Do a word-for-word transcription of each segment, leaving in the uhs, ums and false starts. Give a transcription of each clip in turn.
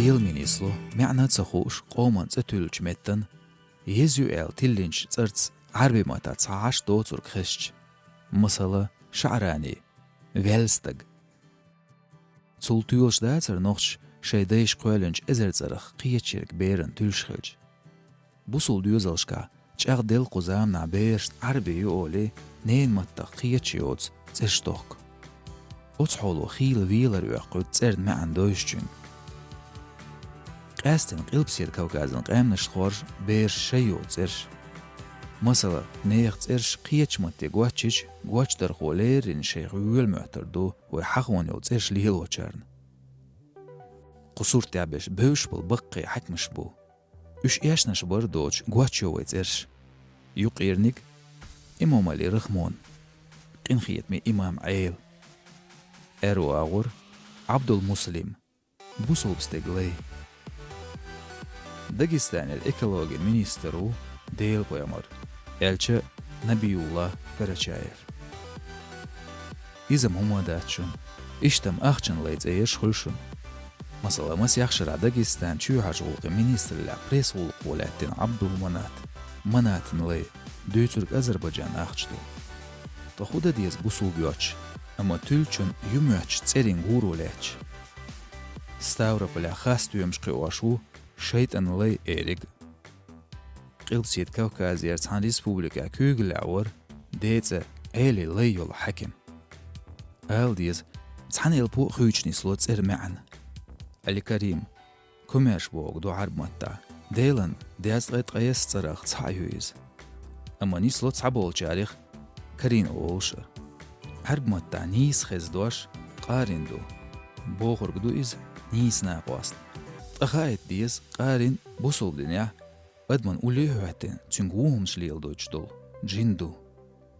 Белмин исло, маьӀна а ца хууш, къоман цӀе туьллучу меттан, еза ю аьлла тиллинчу цӀарца Ӏарбийн маттахь цхьа Ӏаш доцург хезча, масала, ШаӀрани, ваьлла стаг. Цул тоьлуш дацара нохчаша шайн дайша кхоьллинчу эзар цӀарах кхечерг беран туьллуш хилча. Бусул доьзалшкахь чӀагӀделла кху заманахь берашна Ӏарби ю олий, ненан маттах кхеташ йоцу цӀераш тохку. Оцу хьоло хийла велар оьккхуьйту цӀеран маьӀна довзуьйтучуьнга. Къаьсттина Къилбаседа Кавказан къаьмнашна хоржу бераш шайн йолу цӀераш. Масала, нехан цӀераш кхечу матте гочйича, гочдархо леррина шайх воьлла моьттур ду вай хьахоне йолу цӀераш лелочарна. Кху сурт тӀехь берш бевзаш болу баккхий хьаькамаш бу. Уьш эшнаш бара доцуш гочйо вай цӀераш. Юккъерниг Имамали Рахмон, къинхетаме имам Ӏела. Аьрру агӀор Ӏабдул-Муслим, бусулба стеган лай. Дагестанера экологин министр ву Делан пайхамар, аьлча Набиулла Карачаев. Иза-м хӀума дац шуна, иштта-м ахчан лай цӀераш хуьлу шуна. Масала, масех шарахь Дагестанан чоьхьарчу гӀуллакхийн министраллехь пресс-гӀуллакхо лаьттина Ӏабдул-Манат, Манатан лай, дуьйцург Азербайджанан ахча ду. Ткъа хӀун дан деза бусулба йоцуш, амма туьллучун ю моьттучу цӀерийн гуро лаьтташ? Ставрополехь хасстоьмаш кхиош ву шайтӀанан лай эриг. Къилбаседа Кавказера цхьана республикехь куьйгаллехь вара ден цӀе Ӏелин лай йолу хьаькам. Ала деза, цхьана элпо а хуьйцуш нисло цӀеран маьӀна. Али-Карим, комаьрша бохург ду Ӏарби маттахь, Делан дезткъе ткъайесна цӀарах цхьаъ ю иза. Амма нисло цхьаболчарех Карин олуш а. Ӏарби маттахь нийса хеза дош къарин ду. Бохург ду иза нийса накъост. Ткъа хаийта деза, къарин бусулба динехь адаман улле а хӀоьттина, цуьнга вон хӀуманаш леладойтуш долу джин ду.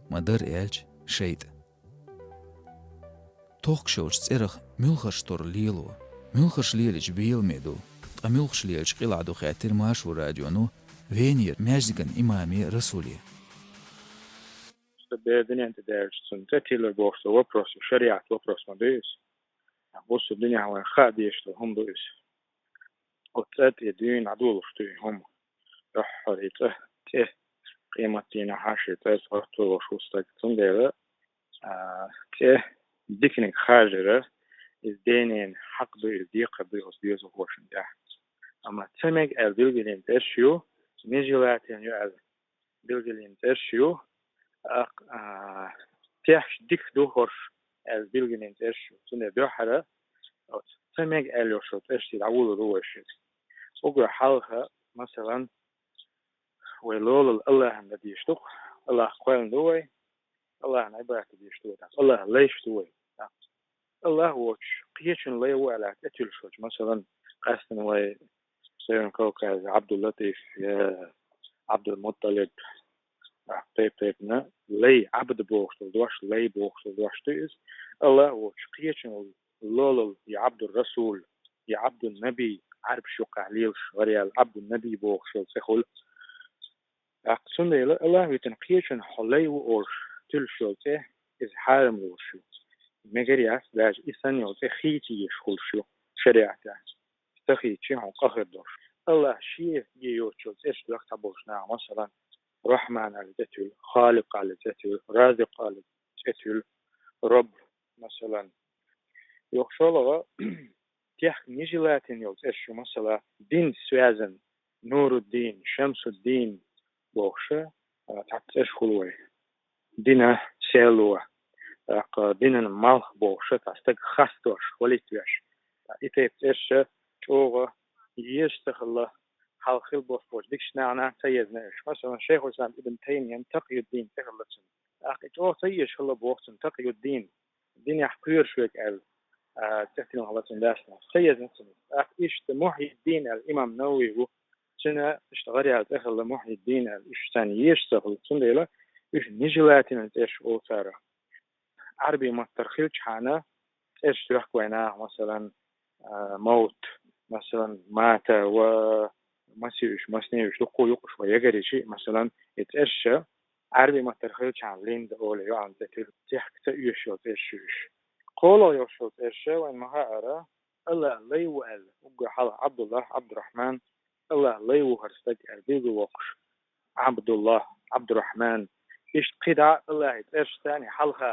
Ма-дарра аьлча, шайтӀа. Тохкуш йолчу цӀерах муьлхарш тора лело, муьлхарш лелийча беламе ду, ткъа муьлхарш лелийча къилахь ду, хаьттира Маршо радионо Венера маьждиган имаме Расуле. Сан бер дуьнен тӀе даьлча, цунна цӀе тиллар бохуш, со вопрос, шариат вопрос ма ду иза. Бусу дуьненахь вайн хаа дезаш долу хӀума ду иза. Оцу цӀа тӀе дуьйна дӀадолуш ду и хӀума. Дуьххьара и цӀа, цӀе, къематдийнахь а шен цӀерца гӀортор волуш ву стаг. Цундела, а, цӀе диканиг хажара, иза денен хьакъ ду, иза декхар ду оцу доьзалхошна тӀехь. Амма ца мега аьлла билгалйина цӀераш ю, нежелательно ю аьлла билгалйина цӀераш ю, а, а, техьаш дика ду хӀорш аьлла билгалйина цӀераш ю. Цундела дуьххьара оцу ца мега аьлла йолуш йолу цӀерашца дӀавуллур ву вай шуьга. Уггар хьалха, масалан, вай лолалла Аллахьана дан дезаш ду-кх, Аллахь кхоьллина ду вай, Аллахьана Ӏибадат дезаш ду вай, тӀаккха Аллахьан лайш ду вай. Аллахь воцуш кхечун лай ву аьлла цӀе туьллуш волчу, масалан, къаьсттина вай Северный Кавказе Ӏабдул-Латиф я Ӏабдул-Мутталиб, а, тайп-тайпана лай, Ӏабд бохуш долу дош, лай бохуш долу дош ду иза. Аллахь воцуш кхечун лолалла я Ӏабдул-Расул, я Ӏабдул-Наби, Ӏарбаш юккъехь лелаш гӀараяьлла Ӏабдул-Наби бохуш йолу цӀе хуьлу. ТӀаккха цундела Аллахь витина кхечун хьо лай ву олуш туьллуш йолу цӀе, иза хьарам луш ю. Мегар яц, даже и санна йолу цӀе хийца езаш хуьлуш ю шариатехь. Ца хийцича хьуна къа хир долуш. Аллахь шен де йоцуш йолу цӀераш доьху цхьаболчу наха, масалан, Рахьман аьлла цӀе туьллу, Халикъ аьлла цӀе туьллу, Разикъ аьлла цӀе туьллу, Рабб, масалан. Юха шолгӀа, техка нежелательно йолу цӀераш ю, масала, динца связан, Нуруддин, Шамсуддин бохуша, а, цхьацца цӀераш хуьлу вай. Дина серло, тӀаккха динан малх бохуша, цхьа стаг хастош, хвалить веш. И тайпа цӀераш чӀогӀа езаш ца хилла, хьалха хилла болуш болчу дикачу нахана ца езна уьш. Масалан, Шайхуль-Ислам Ибн Таймиян Такъйуддин цӀе хилла цуьнан. ТӀаккха и чӀогӀа ца езаш хилла боху цунна Такъйуддин, динехь кхоьруш верг аьлла, а, цӀе тиллина хилла цуьнан даьшна. Ца езна цунна. ТӀаккха иштта Мухьйиддин аьлла имам Навави ву, цуьнан иштта гӀараяьлла цӀе хилла Мухьйиддин аьлла, уьш царна езаш ца хилла. Цундела уьш нежелательно цӀераш олу цара. Ӏарбийн маттара хилчхьана, цӀераш доьхку вайн наха, масалан, а, мавт, масалан, мата ва масиуьш, маснеуьш, дуккха а юкъуш ва ягаричи, масалан, и цӀераш Ӏарбийн маттара хилчхьана линда олу йоӀан цӀе туьллу, техка ца оьшуш йолу цӀераш ю уьш. КхоалгӀа йолуш йолу цӀераш вайн ма хаара, АллахӀ лай ву аьлла, уггар хьалха Ӏабдуллахь, Ӏабдурахьман, АллахӀ лай ву хӀара стаг аьлла билгалвоккхуш, Ӏабдуллахь, Ӏабдурахьман. Иштта кхидӀа АллахӀа цӀераш санна хьалха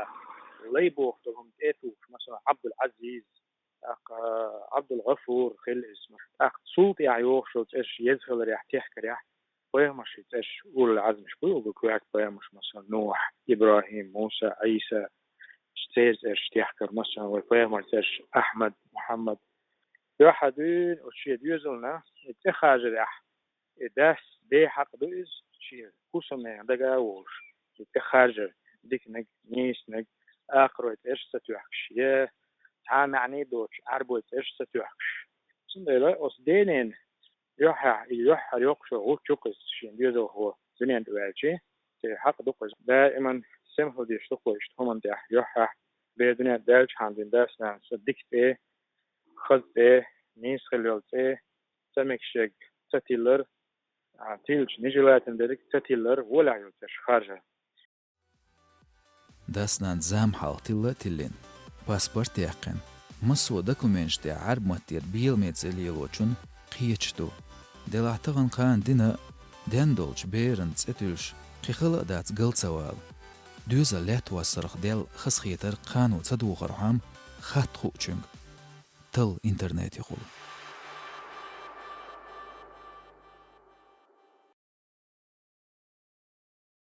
лай боху долу хӀума тӀе а тухуш, масала, Ӏабдул-Ӏазиз, тӀаккха Ӏабдул-ГӀафур хилла иза, масала. ТӀаккха цул тӀаьхьа йогӀуш йолу цӀераш еза хиларехь, техкарехь, пайхамарийн цӀераш, улул-Ӏазмаш буй, уггар коьрта пайхамарш, масала, Нухь, ИбрахӀим, Муса, Ӏийса, церан цӀераш техкар, масала, вай пайхамарийн цӀераш Ахьмад, Мухьаммад. Юьхьа дуьйна оцу шен доьзална и цӀе харжарехь, и дас, ден хьакъ ду иза, шен хӀусамнехан дага а волуш, и цӀе харжар, диканиг, нийсаниг, акхарой цӀераш ца тоьхкуш, я цхьа а маьӀний доцуш, Ӏаьрбой цӀераш ца тоьхкуш. Цундела оцу денна юьххьехь, и юьххьара йоккхуш йолу гӀулч ю-кх иза шен доьзалхо дуьнен тӀе ваьлча, церан хьакъ ду-кх иза. Даиман сема хила дезаш ду-кх вай иштта хӀуманна тӀехь юьххьехь, бер дуьнен тӀе даьлчахьана дина дас-нанас дика цӀе, хаза цӀе, нийса хила йолу цӀе, ца мегаш ерг ца тиллар, а, тиллча нежелательно дерг ца тиллар, волехь йолу цӀераш харжар. Дас-нанас зама хьалха тилла а тиллина, паспорт а яьккхина, массо а документаш тӀехь Ӏаьрбийн маттера беламе цӀе лелочун кхеташ ду. Делахь тахана кхана дина а, денна долчу беран цӀе туьллуш кхин хала а дац гал ца вала. Доьзал лаьттахоссарх даьлла хазахетар кхано ца дохархьама хатта хуучуьнга. Талла интернетехула.